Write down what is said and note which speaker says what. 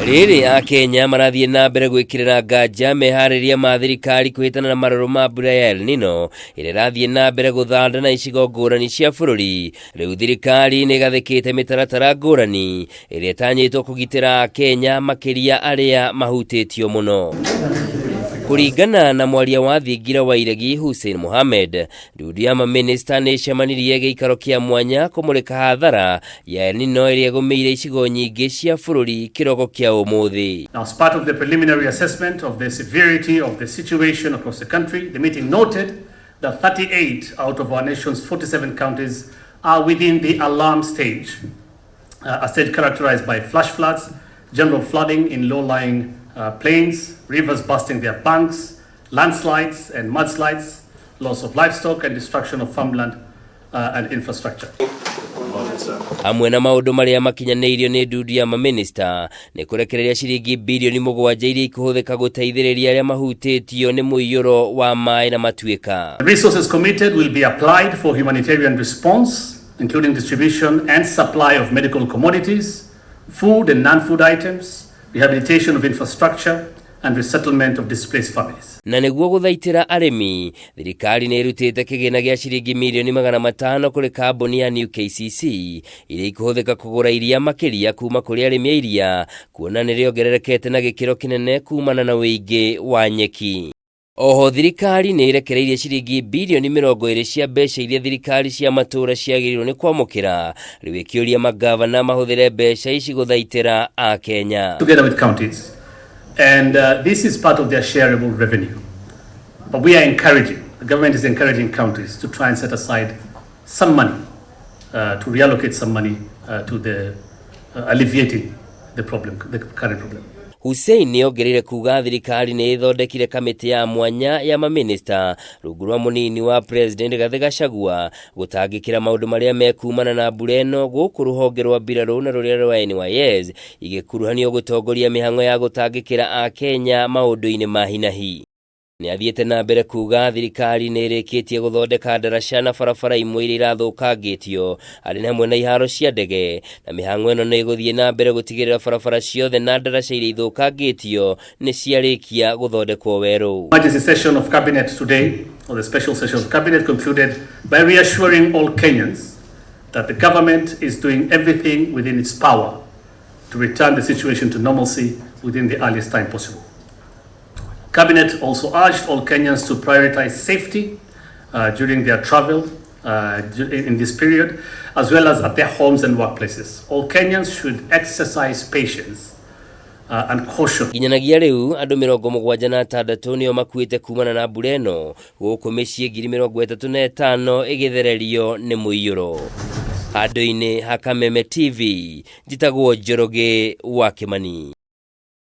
Speaker 1: Rĩrĩ Akenya marathiĩ na mbere gwĩkĩrĩra nganja meharĩria ma thirikari kũhĩtana na marũrũ ma mbura ya El Nino ĩrĩa ĩrathiĩ na mbere gũthanda na icigo ngũrani cia bũrũri. Rĩu thirikari nĩ ĩgathĩkĩte mĩtaratara ngũrani ĩrĩa ĩtanyĩtwo kũgitĩra Akenya makĩria arĩa mahutĩtio mũno. Kũringana na mwaria wa thingira wa iregi Hussein Mohamed, ndundu ya mamĩnĩsta nĩ ĩcemanirie gĩikaro kĩa mwanya kũmũrĩka hathara ya El Nino ĩrĩa ĩgũmĩire icigo nyingĩ cia bũrũri kĩroko kĩa ũmũthĩ.
Speaker 2: Now, as part of the preliminary assessment of the severity of the situation across the country, the meeting noted that 38 out of our nation's 47 counties are within the alarm stage, a stage characterized by flash floods, general flooding in low-lying plains, rivers busting their banks, landslides and mudslides, loss of livestock and destruction of farmland and infrastructure.
Speaker 1: Hamwe na maũndũ marĩa makinyanĩirio nĩ ndundu ya mamĩnĩsta nĩ kũrekereria ciringi bilioni 7 iria ikũhũthĩka gũteithĩrĩria arĩa mahutĩtio nĩ mũiyũro wa maĩ na matuĩka.
Speaker 2: The resources committed will be applied for humanitarian response, including distribution and supply of medical commodities, food and non-food items, rehabilitation of infrastructure, and resettlement of displaced families.
Speaker 1: Na nĩguo gũthaitĩra arĩmi, thirikari nĩ ĩrutĩte kĩgĩna gĩa ciringi mirioni 500 kũrĩ kambuni ya New KCC iria ikũhũthĩka kũgũra iria makĩria kuma kũrĩ arĩmi a iria, kuona nĩ rĩongererekete na gĩkĩro kĩnene kumana na ũingĩ wa nyeki. Oho thirikari nĩ ĩrekereirie ciringi bilioni 20 cia mbeca iria thirikari cia matũũra ciagĩrĩirwo nĩ kwamũkĩra, rĩu ĩkĩũria mangavana mahũthĩre mbeca ici gũthaitĩra Akenya.
Speaker 2: Together with counties. And this is part of their shareable revenue. But we are encouraging, the government is encouraging counties to try and set aside some money, to reallocate some money to the alleviating the problem, the current problem.
Speaker 1: Hussein nĩ ongereire kuga thirikari nĩ ĩthondekire kamĩtĩ ya mwanya ya mamĩnĩsta rungu rwa mũnini wa president Rigathĩ Gachagua gũtangĩkĩra maũndũ marĩa mekumana na mbura ĩno, gũkũ rũhonge rwa mbirarũ na rũrĩa rwa NYS igĩkuruhanio gũtongoria mĩhang'o ya gũtangĩkĩra Akenya maũndũ-inĩ ma hinahi. Nĩ athiĩte na mbere kuga thirikari nĩ ĩrĩkĩtie gũthondeka ndaraca na barabara imwe iria irathũkangĩtio arĩ hamwe na iharo cia ndege, na mĩhang'o ĩno nĩ ĩgũthiĩ na mbere gũtigĩrĩra barabara ciothe na ndaraca iria ithũkangĩtio nĩ ciarĩkia gũthondekwo werũ.
Speaker 2: Emergency session of cabinet today, or the special session of cabinet, concluded by reassuring all Kenyans that the government is doing everything within its power to return the situation to normalcy within the earliest time possible. Cabinet also urged all Kenyans to prioritize safety during their travel in this period, as well as at their homes and workplaces. All Kenyans should exercise patience and caution.
Speaker 1: Nginyanagia rĩu andũ 76 nĩo makuĩte kumana na mbura ĩno, gũkũ mĩciĩ 35,000 ĩgĩthererio nĩ mũiyũro. Handũ-inĩ ha Kameme TV, njĩtagwo Njoroge wa Kĩmani.